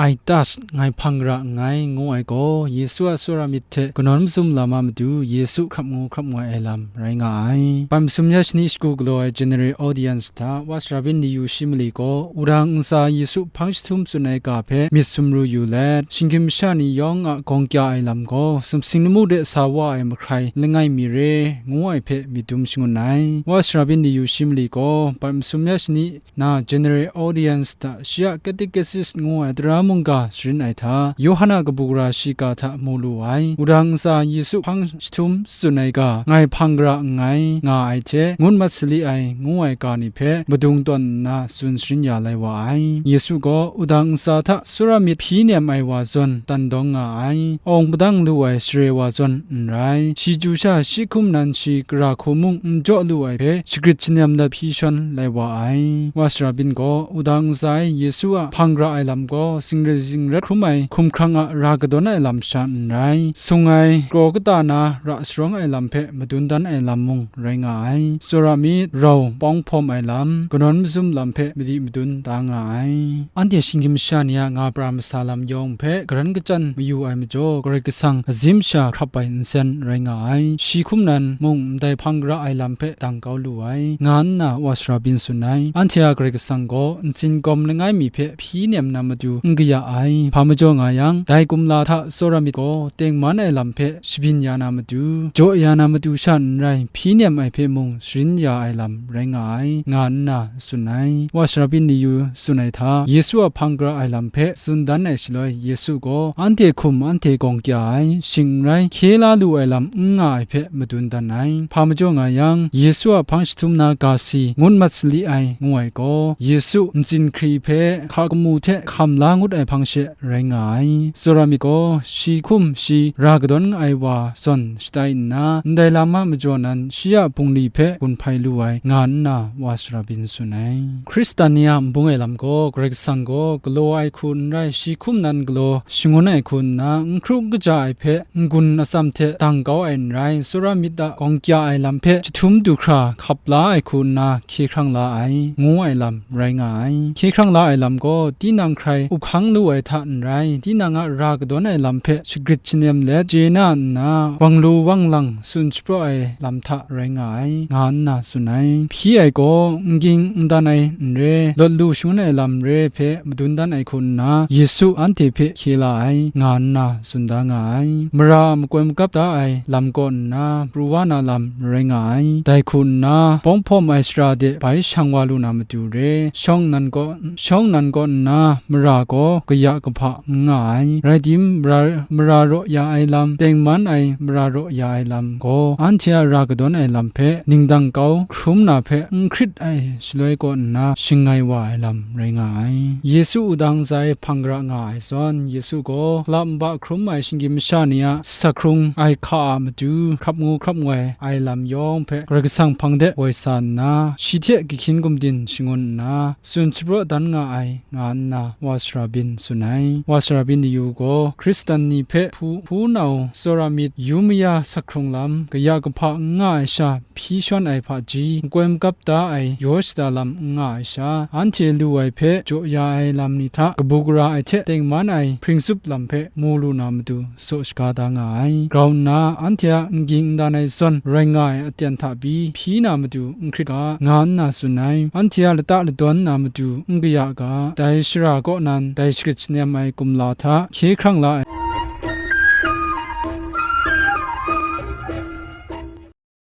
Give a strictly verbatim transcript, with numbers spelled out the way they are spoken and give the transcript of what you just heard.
Ai tas, ngai hpang gara nngai, ngu ai gaw, Yesu a tsawra myit hte kanawn mazum lam a matu Yesu hkrap ngu hkrap ngoi ai lam rai nga ai. Bai masum ya shani shagu galaw ai General Audience hta, Wa Sara Byin Ni Yu Shi Mali gaw, wudang ntsa Yesu hpang jahtum tsun ai ga hpe myit sumru yu let, shinggyim masha ni yawng a gawng kya ai lam gaw, sumsing lamu de sa wa ai mahkrai langai mi re, ngu ai hpe myit dum shangun ai. Wa Sara Byin Ni Yu Shi Mali gaw, bai masum ya shani na General Audience hta shi a Catechist ngu ai tara mungga sharin ai hta, Yawhan a kabu gara shiga hta mu lu ai. Wudang ntsa Yesu hpang jahtum tsun ai ga, ngai hpang gara nngai, nga ai hte, ngut mat sali ai, ngu ai ga ni hpe madung tawn nna tsun sharin ya lai wa ai. Yesu gaw wudang ntsa hta tsawra myit hpyi nem ai wa zawn dan dawng nga ai. Awng padang lu ai share wa zawn n rai. Shi chyu sha shi hkum nan shi gara hku mung n jaw lu ai hpe, shagrit shanem let hpyi shawn lai wa ai. Wa Sara Byin gaw wudang ntsa e Yesu a hpang gara ai lam gaw, zingre zingrat hkrum ai hkumhkrang a ra kadawn ai lam sha n rai, sung ai kraw kata na ra sharawng ai lam hpe madun dan ai lam mung rai nga ai. Tsawra myit, rau, pawng hpawm ai lam, kanawn mazum lam hpe madi madun da nga ai. Anhte shinggyim masha ni a nga pra masa lam yawng hpe garan kachyan mayu ai majaw, Karai Kasang azim sha hkrap ai nsen rai nga ai. Shi hkum nan mung ndai hpang gara ai lam hpe dang kau lu ai, nga nna Wa Sara Byin tsun ai. Anhte a Karai Kasang gaw ntsin gawm langai mi hpe hpyi nem na matu n kaya ai. Hpa majaw nga yang, dai kumla hta tsawra myit gaw tengman ai lam hpe shabyin ya na matu, jaw ya na matu sha n rai, hpyi nem ai hpe mung sharin ya ai lam rai nga ai, nga nna tsun ai. Wa Sara Byin Ni Yu tsun ai hta, Yesu a hpang gara ai lam hpe tsun dan ai shaloi, Yesu gaw anhte hkum anhte gawng kya ai, shing n rai, hkye la lu ai lam n nga ai hpe madun dan ai. Hpa majaw nga yang, Yesu a hpang jahtum na ga si ngut mat sali ai, ngu ai gaw, Yesu ntsin hkri hpe hka kamu hte hkam la ngut ai hpang she rai nga ai. Tsawra myit gaw, shi hkum shi ra kadawn ai wa zawn shatai nna, ndai lam a majaw nan shi a bungli hpe gun hpai lu ai, nga nna Wa Sara Byin tsun ai. Hkristan ni a nbung ai lam gaw, Karai Kasang gaw galaw ai hku n rai, shi hkum nan galaw shangun ai hku nna, n hkru n kaja ai hpe n-gun atsam hte dang kau ai n rai, tsawra myit a gawng kya ai lam hpe jahtum du hkra hkap la ai hku nna hkye hkrang la ai, ngu ai lam rai nga ai. Hkye hkrang la ai lam gaw, tinang hkrai up hkang lu ai hta n rai, tinang a ra kadawn ai lam hpe shagrit shanem let chye na nna, wang lu wang lang tsun shapraw ai lam hta rai nga ai, nga nna tsun ai. Hpyi ai gaw, n ging n dan ai n re, lawt lu shangun ai lam re hpe madun dan ai hku nna, Yesu anhte hpe hkye la ai, nga nna tsun da nga ai. Mara a makoi magap da ai lam kaw nna, pru wa na lam rai nga ai. Dai hku nna, pawng hpawm ai sara de bai shang wa lu na matu re, shawng nnan kaw, shawng nnan kaw nna, mara gaw kaya kahpa n nga ai. Rai tim, mara, mara raw ya ai lam, tengman ai mara raw ya ai lam gaw, anhte a ra kadawn ai lam hpe ningdang kau hkrum na hpe n hkrit ai shaloi kaw nna, shangai wa ai lam rai nga ai. Yesu wudang ntsa e hpang gara nga ai zawn, Yesu gaw lap nba hkrum ai shinggyim masha ni a sak hkrung ai hka a matu hkrap ngu hkrap ngoi ai lam yawng hpe Karai Kasang hpang de woi sa nna, shi hte kahkyin gumdin shangun nna, tsun shapraw dan nga ai, nga nna Wa Sara Byin tsun ai. Wa Sara Byin Ni Yu gaw Hkristan ni hpe hpu, hpunau tsawra myit yu maya sak hkrung lam, kaya kahpa n nga ai sha hpyi shawn ai hpaji, makoi magap da ai yaw shada lam n nga ai sha, anhte lu ai hpe jaw ya ai lam ni hta kabu gara ai hte tengman ai hpring tsup lam hpe mu lu na matu, saw shaga da nga ai. Grau nna, anhte a n ging n dan ai zawn rai nga ai aten hta pyi hpyi na matu n hkrit ga, nga nna tsun ai. Anhte a lata ladawn na matu n kaya ga, dai shara kaw nan dai shagrit shanem ai kumla hta hkye hkrang la ai.